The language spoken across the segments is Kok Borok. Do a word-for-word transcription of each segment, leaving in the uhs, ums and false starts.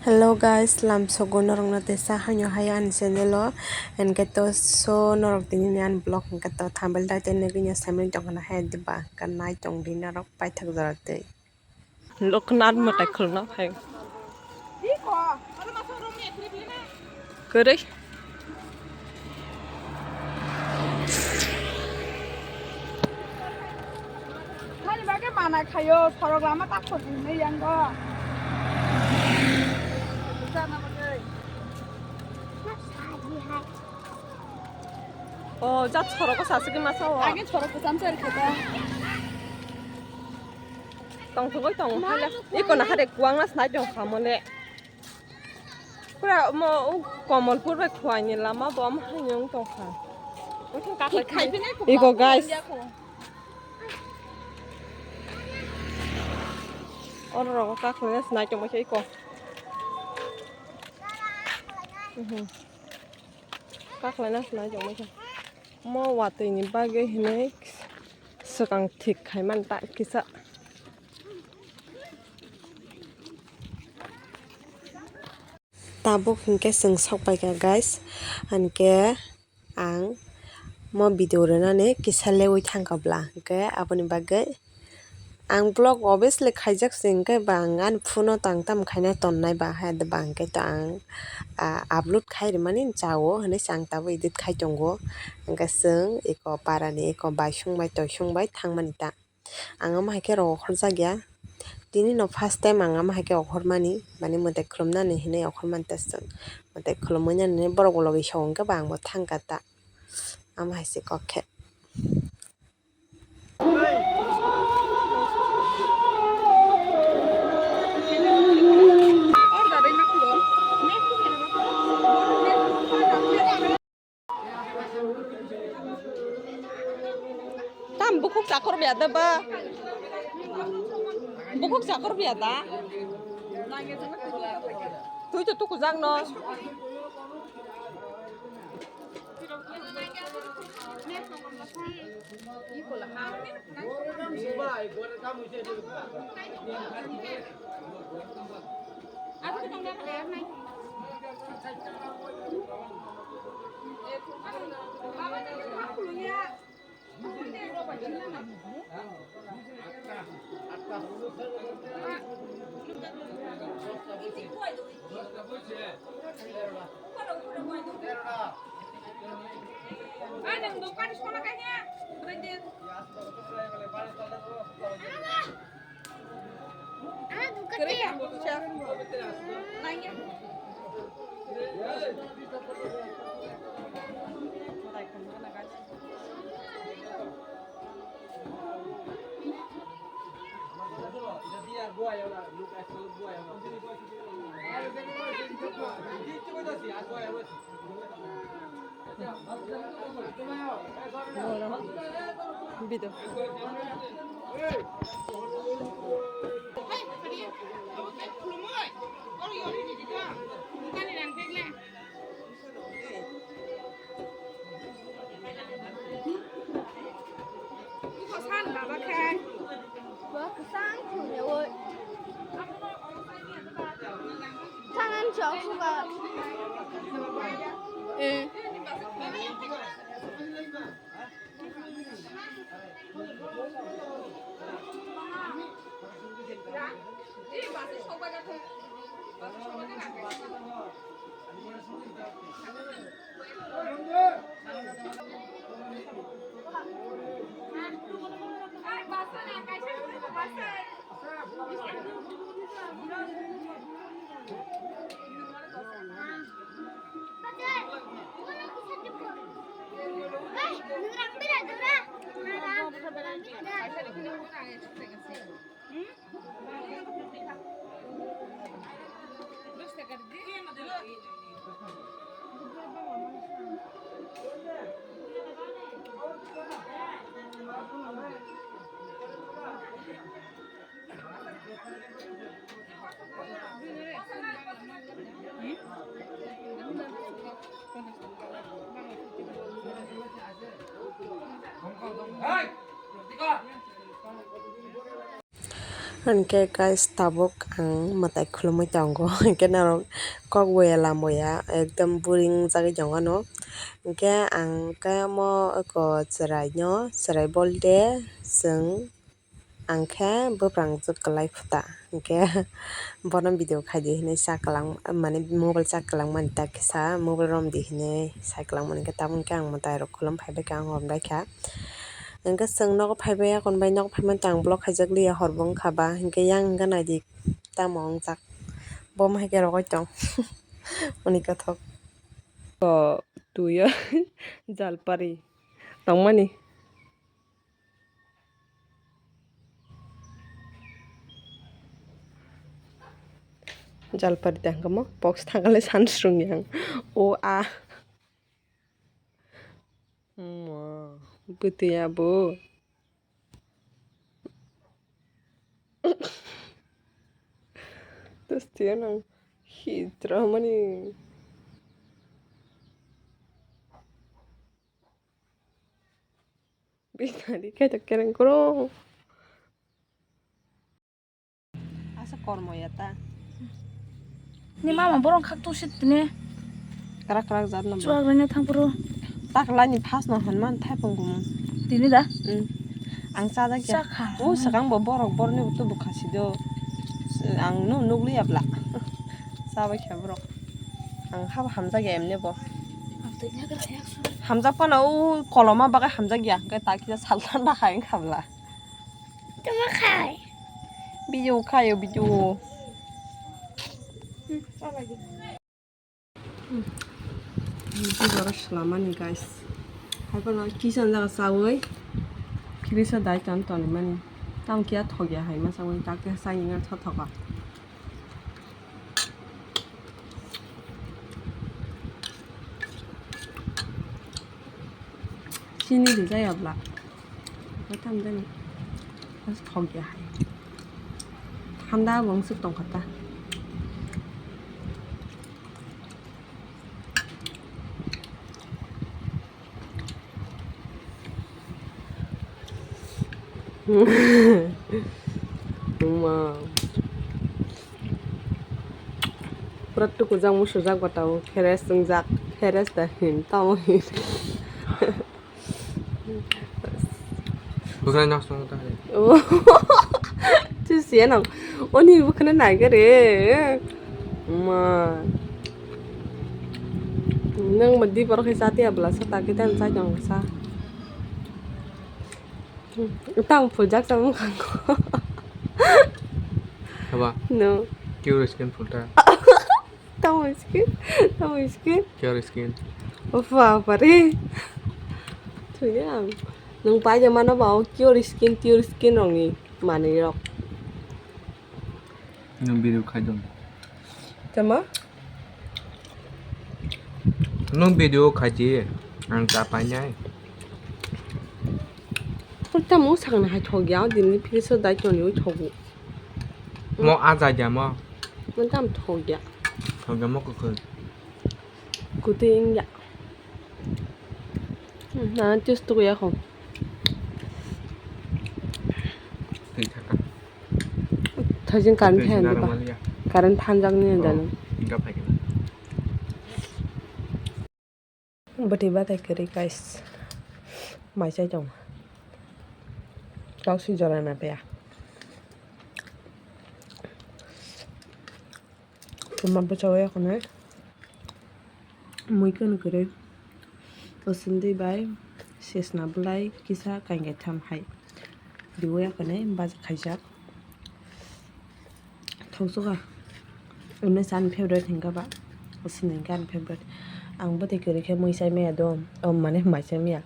Hello guys, lamsogo norokno tesa haino hai ani channel o, hwnkhe to so norok tini ani vlog hwnkhe to thumbnail title ni gini samung tongkhana hai diba, hwnkhe nai tongdi norok paithak jora twi. Loknath mwtai khulna phai. Kwrwi. Thani bagwi mana khayo, sorok lama tak khojini yango. O, jat sorok o sasiki masa o. Age sorok kwcham ser kheta. Tongthogwi tongo phale. Iko nahare kuwang na snai tong kha mole. Pura mo u Komolpur bai Khowai ni lama bo am hai wng tong kha. Iko guys. Oro rogo kakhwlai na snai tong kha iko. Mhm. Kakhwlai na snai tong kha. Mo watwi ni bagwi hinwi swkang thik khai man ta kisa. Tabuk hinkhe chwng sok paikha guys, hinkhe ang mo video rwnani kisa lewi thangkha bla, hinkhe aboni bagwi ang vlog obviously khaijak se, hinkhe ba ang ani phone o tang tam khaina tonnai ba, hai ba hinkhe to ang, ah, upload khai rwmani chao hinwi se ang tabuk edit khai tongo, hinkhe chwng eko parani eko baisong bai toisong bai thangmani ta. Ang omo hai khe rw okhorjak ya. Tini no first time ang omo hai khe okhormani, mane mwtai khulumnani hinwi okhormani ta chwng. Mwtai khulumwi nani borok bo logi song khe ba ang bo thangkha ta. Omo hai se kok khe. Tam bukhuk chakor biya da ba? Bukhuk chakor biya da? Tui to tukujak no. Video. Hinkhe guys, tabuk ang mwtai khulumui tongo, hinkhe norok kok boya lam boya ekdom boring jagwi tongo ano. Hinkhe ang khe omo eko chwraino, chwrai bolte chwng, ang khe bwprangjwk kwlai khuta, hinkhe bono video khaidi hinwi cha kwlang, mane mobile cha kwlangmani ta kisa mobile romdi hinwi sai kwlangmani, hinkhe tabuk khe ang mwtai rok khulum phaibaikha, ang rombaikha. Hinkhe chwng nogo phaibai, akon bai nogo phaimani ta ang vlog khaijak liya, hor bo wngkha ba, hinkhe yang hinkhe naidi tamo wngjak, bo hai khe rogoi tong. Oni kothok. O tuya jalpari tongmani. Jalpari tangkamo box thangkale sansrung yang. O a. Ma, bwtwi abo. Twistwi ano hitra mani. Bisnari kaitor kereng koro. Asa kormo ya ta. Ni mama borong khak tu sit ne. Karak karak jat na bo. Chuak rene thang puro. Tak lani phas no hon man thai pung gumu. Tini da? Hmm. Ang cha jak ya. Cha kha. O sakang bo borok borni utu bukha si do. Ang nu nugli abla. Cha bai kha borok. Ang habo hamjak ya emne bo. Ang tini ha kra yak su. Hamjak pa na o koloma bagai hamjak ya. Kai ta kisa sal thanda hai khabla. Tama khai. Video khayo, video. Video oro slamani, guys. Hai phano kisa jaga chawi. Kirisa dai tan toni mani. Tamo kiya thokya hai ma chawi, ta khe sai nang tho thoka. Chini rijak ya bla. Thok ya hai. Thanda bo wngsuk tongkha ta. Wow. Pura tukujak musujak bata o, kheres wngjak, kheres da hin, tamo hin. Bwkhwnai nok song ta hai. Oh. Chusiya nang. Oni bwkhwnai nai khe re. Ma. Nang ma di borok hai sa tiya bwla sa ta khe dan sa jong sa. Tang phujak sa mung khang ko. Haba. No. Kiu skin phulta. Tamo skin, tamo skin. Kior skin. Opa, opa re. Thungya ang. Nung paida mano ba o kior skin, tior skin rongni manwi rok. Nung video khai dong. Tama? Nung video khai di. Ang ta painai. Tamo sakna hai thok ya, dini phiri so dai toni ui thogu. Mo a jai dia mo. Mo tam thok ya. Thok ya mo kwkhwrwi. Kwtwi wng ya. Hmm, na tis tu ya kho. Twi thaka. Thajin current Twi fan thaka ba. Maliya. Current fan jak ni Oh, jani. Hingka phai kena. Bwtwi bathai kwrwi guys. Mai chai tongo. Tausi jora na paya. Tuma bwsa o ekhonai mui kwrwi kwrwi. Osindwi bai sesna bwlai kisa kaingaitham hai. Riwi ekhonai baja khaijak. Thoksuka. Emne chani favorite hinkha ba. Osini hinkhe ani favorite. Ang bwtwi kwrwi khe mui chai maya do. O mane mai chai maya.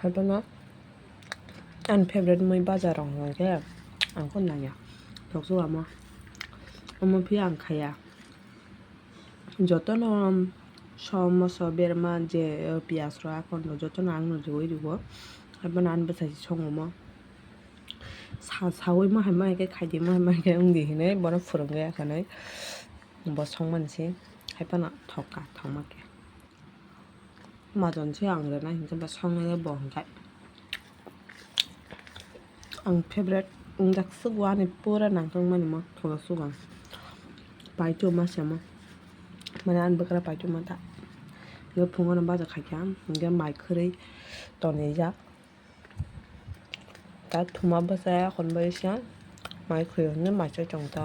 Haiphano ani favorite mui bajar rok hinkhe ang khe nangya. Thoksuka mo. Omo phiya ang khaya. Jotono som moso berma je piyaj rok akhon rok jotono ang no riwi riwo. Haiphano ani bwsai songo mo. Sa sawi ma hai ma hai khe khai di ma hai ma hai khe wng di hinwi bono phwrwng ya khanai. Bo song mani se hai phano thok kha thok ma khe. Majon se ang rwna hinkhe bo song nai bo hinkhe. Ang favorite Wngjak swk o ani pura nangkukmani mo thola swk ang. Paituma se mo. Mane ani bwkra paituma ta. Hwnkhe phungo no baja khaikha. Hwnkhe mai khwrwi tonijak. Ta thuma bwsa ya khon bai se mai khwrwi hwnwi mai chai tong ta.